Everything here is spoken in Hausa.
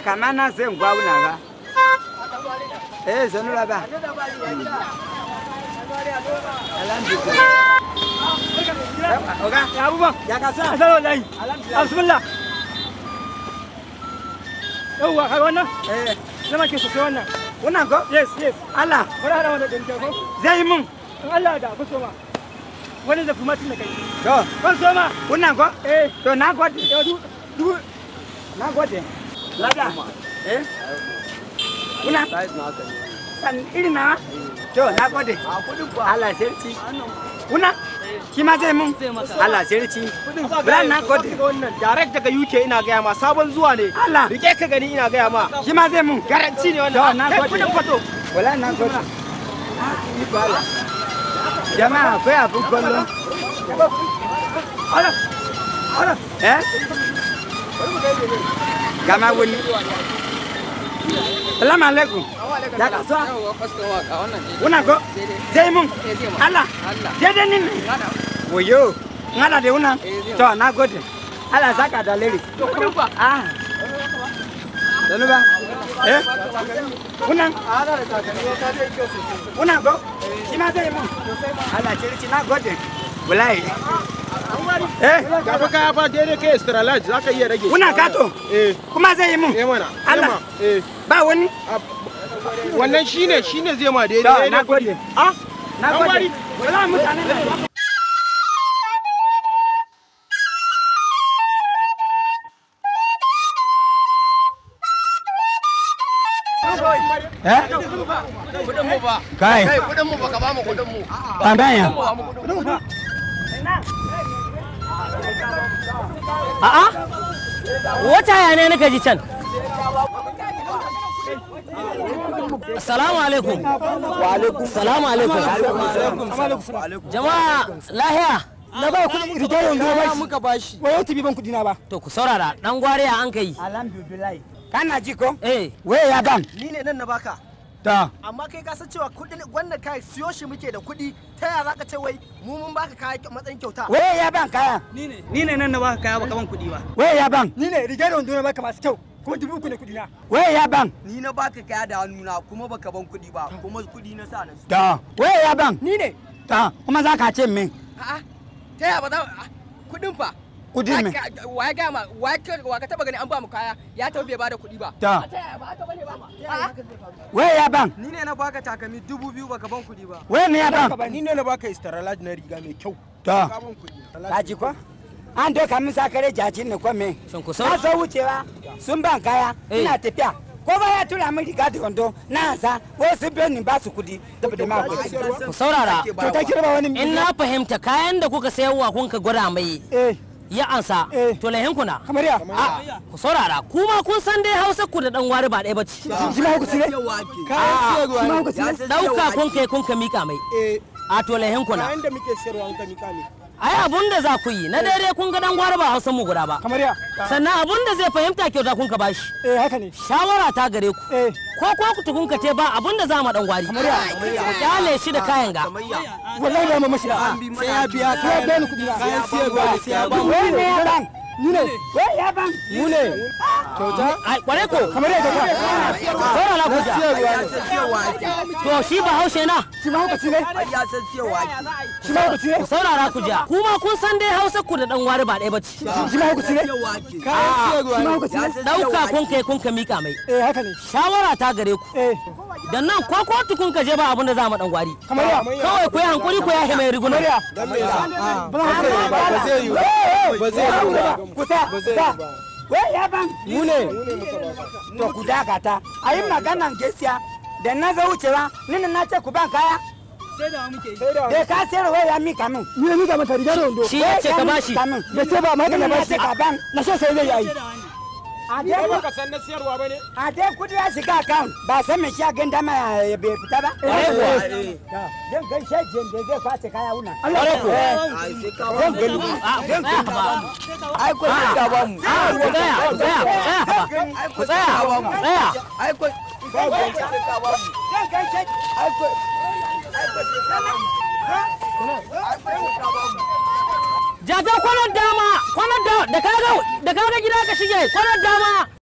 Ba kama na sai gwawuna ba. Eh, sanu ba. Alhamdulillah. Oga, Ya abubuwan. ya kasuwa. Asalamu alaikum. Alhamdulillah. Bismillah. Yawwa, kaga wannan? Eh, Zama ke sosai wannan. wannan ko? Yes, yes. Allah, Bari hada wanda ɗin ko? zai yi mun. In Allah da ku soma. Wani zafi matin da kai. To, Ban soma. wannan ko? Eh, To, na gode. yau du du Na gode. Lada. Eh? Kuna? San irin na? To, na gode. Allah sarki. Kuna? Shi ma zai mun? Allah sarki. Bala na gode. Wannan direct daga UK ina gaya ma sabon zuwa ne. Allah. Rike ka gani ina gaya ma. Shi ma zai mun. Garanti ne To, wannan. na Kai gode. kudin fato. Wala na gode. Ah, iko Allah. Jama'a akwai abin kallo. ala. Ala. Eh? Gama wani. Salamu alaikum. Ya kasuwa? Una ko? Zai mun. Allah. Daidai ni ne. Wayo. Ngana da una. To, na gode. Allah saka da alheri. Ah. Sanu ba? Eh? Una? Una ko? Shi ma zai mun. Allah ce na gode. Wallahi. Eh? Ga fa kaya fa daidai kai extra large zaka iya rage. Una kato? Eh. Kuma zai yi mun. Eh mana. Allah. Eh. Ba wani. Wannan shine shine zai ma daidai. To, na gode. Ah? Na gode. Wallahi mutanen nan. Eh? Kudin mu ba. Kai. Kai kudin mu ba ka ba mu kudin mu. Tambaya. A'a, wata ya ne nika ji can? Salamu alaikum. Salamu alaikum. Jama'a lahiya. Na ba kuɗin riga yanzu na bashi. Muka bashi. Wai yau tibi ban kuɗi na ba. To ku saurara, dan gwariya an kai. Alhamdulillah. Kana ji ko? Eh, Waye ya ban? Ni ne nan na baka. To. Amma kai ka san cewa kudin wannan kai siyo shi muke da kudi ta yaya zaka ce wai mu mun baka kaya matsayin kyauta. Waye ya ban kaya? Ni ne nan na baka kaya baka ban kuɗi ba. Waye ya ban? Ni ne riga da wando na baka masu kyau. Kuma 3000 ne kuɗi na. Waye ya ban? Ni na baka kaya da hannuna kuma baka ban kudi ba kuma kudi na sa na su. To. Waye ya ban? Ni ne. To. Kuma za ka ce min A'a. Ta yaya ba za kudin fa? kudi min. Wa ya gama wa ka taba gani an ba mu kaya ya tafi bai bada kudi ba. To. Ta yaya ba haka bane ba. A'a. Waye ya ban? Ni ne na baka takalmi 2000 baka ban kudi ba. Waye ne ya ban? Ni ne na baka extra large na riga mai kyau. To. Ka ban kudi. Ka ji ko? An doka min sakare jaji ne ko me? shin ku Na saurara. zo wucewa sun ban kaya Eh. ina tafiya. Ko ba ya tura min riga da wando na ansa wasu biyo ni ba su kudi saboda ma kudi. Ku saurara. To ta kira ba wani. In na fahimta kayan da kuka sayarwa kun ka gwada mai Eh, ya ansa Eh. to lahin na. kamar ya. A, ku saurara, kuma kun san dai Hausa ku da dan gwari ba ɗaya bace. Shi ma hukunci ne. Kayan Shi ma hukunci ne. Dauka kun kai kun ka mika mai. Eh. A to lahin na. Kayan da muke sayarwa an ka mika ne. Ai abun da za ku yi na daidai kun ga dan gwari ba Hausa mu guda ba. Kamar ya. Sannan abun da zai fahimta kyauta kun ka bashi. Eh, haka ne. Shawara ta gare ku. Eh. Ko ko ku tukun ka ce ba abun da za mu dan gwari. Kamar ya. Ku kyale shi da kayan ga. Wallahi ba mu mashi da. Sai ya biya Sai ya biya ni kuɗi na. Kayan siyarwa ne sai ya ba mu. Waye ne ya ban? Ni ne. Waye ya ban? Mu ne. Kyauta. Ai kware ko. Kamar ya kyauta. Saurara ku ja. To shi Bahaushe na. Shi ma hukunci ne. Ya san siyarwa ake. Shi ma hukunci ne. Ku saurara ku ja. Kuma kun san dai Hausa ku da dan gwari ba ɗaya bace. Shi ma hukunci ne. Kayan siyarwa Shi ma ne. hukunci ne. Dauka kun kai kun ka mika mai. Eh, haka ne. Shawara ta gare ku. Eh, Dan nan ko ko tukun ka je ba abun da za mu dan gwari. kamar ya. Kawai ku yi hankuri ku yahe mai riguna. Kamar ya. Dan me yasa? Ba za ka ce ba. Ba zai yi ba. Ba zai yi ba. Kusa, Ba zai kusa. yi ba. Waye ya ban? Mu ne. To ku dakata. A yi maganan gaskiya da na zo wucewa ni ne na ce ku ban kaya. Da ka sayar wai ya mika min. Ni ne mika maka riga da wando. Shi ya ce ka bashi. Mika min. Bai ce ba amma haka Ni na ne na bashi. ce ka ban. Na sha sai zai yi ai. A Kai dai baka san na siyarwa ba ne? a dai kudi ya shiga account ba san me shi a ganda ma ya bai fita ba. Zan gaishe jin da zai kwace kaya wuna. Kware ko. Zan gani. A ku tsaya ba. Ai ko sai ka ba mu. A ku tsaya, ku tsaya, ku tsaya ba. Ku tsaya, ku tsaya. Ai ko sai ka ba mu. Zan gaishe. Ai ko ai ko sai ka ba mu. Ai ko sai ka ba mu. Jaja kwanar dama, kwanar dama, da kaga gida ka shige, kwanar dama.